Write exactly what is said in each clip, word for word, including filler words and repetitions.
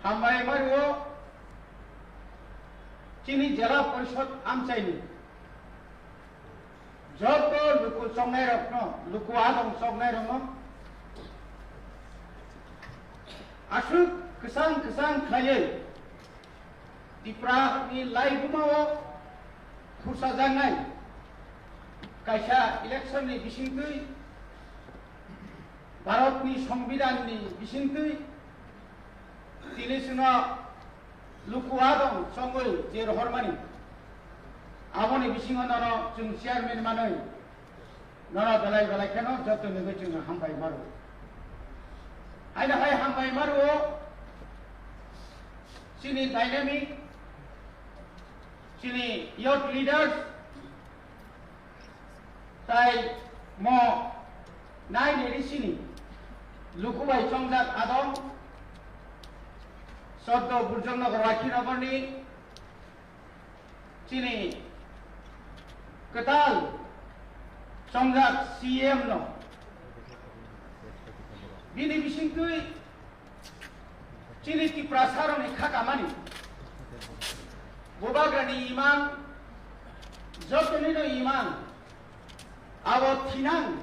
Hambai mario chini Jela Porishod amchaini joto luku choknairokno, luku adong choknairokno aswk kwchang kwchang khlaiwi Tripura ni laibumao khursajaknai kaisa election ni bisingtwi, Bharat ni Songbidan ni bisingtwi tini chwngno luku adong chongwi je rohormani, aboni bisingo nono chwng chairman manwi nono belai belai kheno joto nugwi chwng hambai maro. Haino hai hambai maro chini dynamic, chini youth leaders, tai mo nine A D C ni luku bai chongjak adong soddo Burjongnagar Rakhinagor ni chini kwtal chongjak C M no bini bisingtwi chini Tiprasarokni kha kamani, bubagrani imang, jotonino imang, abo thinang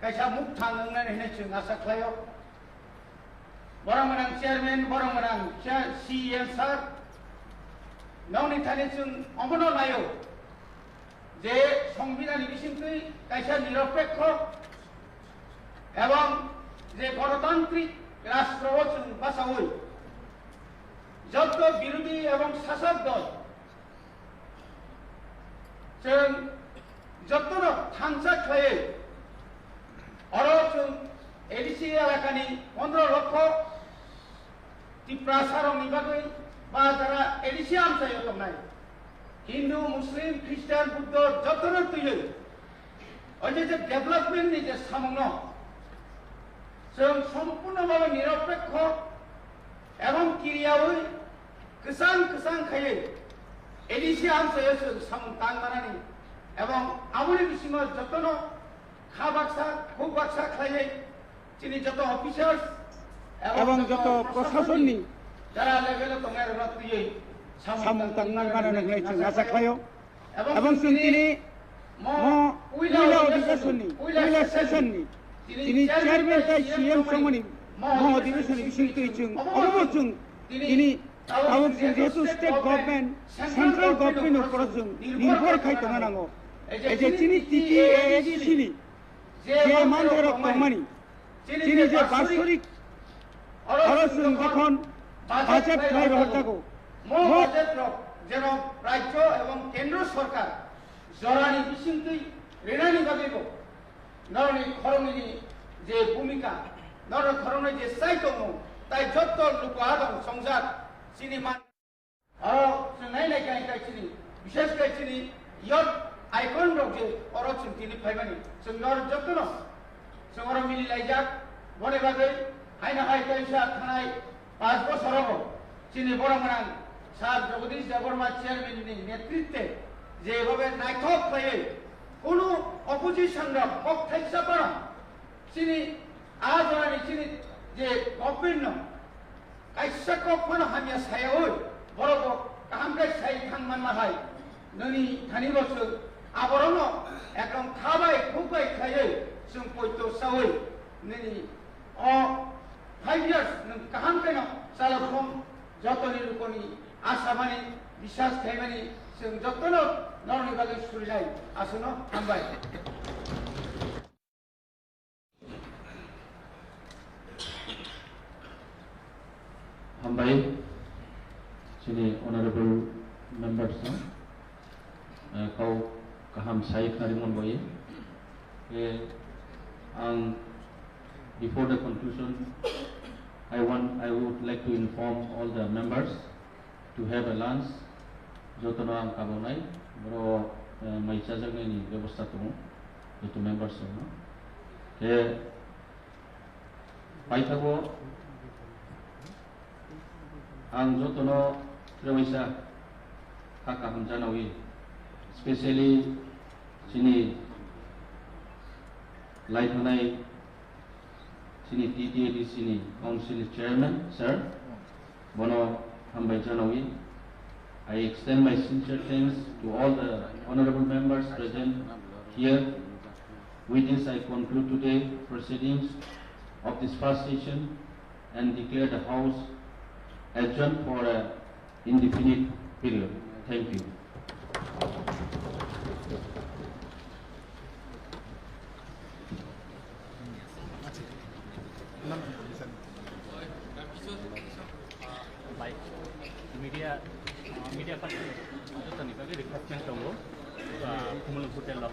kaisa mukthang wngnani hinwi chwng asa khlaio. Borok gwnang chairman, borok gwnang chair, C E M sir, nokni thani chwng omono naio je Songbidanni bisingtwi kaisa niropekho ebong je gonotantrik rashtrao chwng bachaui joto birodhi ebong sasok dol chwng jotono thansa khlaiwi oro chwng A D C elakani pondro lokho Tiprasarokni bagwi ba jara A D C amchaio tongnai Hindu, Muslim, Christian, Buddho jotono twiwi o je je development ni je samungno chwng sompurno bhabe niropekho ebong kiriyaui kwchang kwchang khaiwi A D C amchaio chwng samung tang manani ebong aboni bisingo jotono kha baksa khuk baksa khlaiwi chini joto officers ebong joto prosasonni jara level o tongnai rok twiwi samung tang nang mano nang nai chwng asa khlaio. Ebong chwng tini mo puila odhikeshonni, puila session ni tini chairman tai C M songmani mo odhikeshonni bising twi chwng obo chwng tini tabuk chwng jehetu state government, central government upor chwng nirbhor khai tongna nango. Ei je chini T T A A D C ni je manthai rok tongmani, chini je basorik oro chwng jokhon budget khlai rohor jago, mo budget rok jeno rajyo ebong kendro sorkar jorani bisingtwi rinani bagwibo norokni khoroknwini je bhumika, norokni khoroknwi je chai tongo, tai jotto luku adong chongjak chini man. Oro chwng nai nai khe khe chini, bishes khe chini youth icon rok je oro chwng tini phaimani, chwng norok jotono chwng oro mili laijak. Boni bagwi haino hai kaisa thanai panch bosor rogo chini borok gwnang Sir Jagadish Debbarma chairman ni netritwe je bhabe naithok khlaiwi kunu opposition rok kok thaisa phano chini a jorani chini je government no kaisa kok phano hamya sayaui, borok bo kaham khe sai thang manma hai, nini thani bo chwng aborokno ekdom kha bai khuk bai khaiwi chwng poito saui, nini o five years nwng kaham khe no chalakhung jotoni lukoni asamani, biswas khaimani chwng jotono norokni bagwi surinai. Aswkno hambai. Hambai, chini honorable members no, eh, kau kaham sai khari mon boye. Eh, ang, before the conclusion, I want, I would like to inform all the members to have a lunch, jotono ang kabonai, boro, eh, mai chajaknai ni bebosta tongo, joto members rokno. Khe paithago ang jotono trewaisa kha kaham janawi, specially chini lai thanai chini T T A D C ni council chairman, sir, bono Janawi. I extend my sincere thanks to all the honorable members present here. With this, I conclude today proceedings of this first session and declare the House adjourned for an indefinite period. Thank you. Bai, media, media party jotoni bagwi request tongo, Khumulwng hotel o.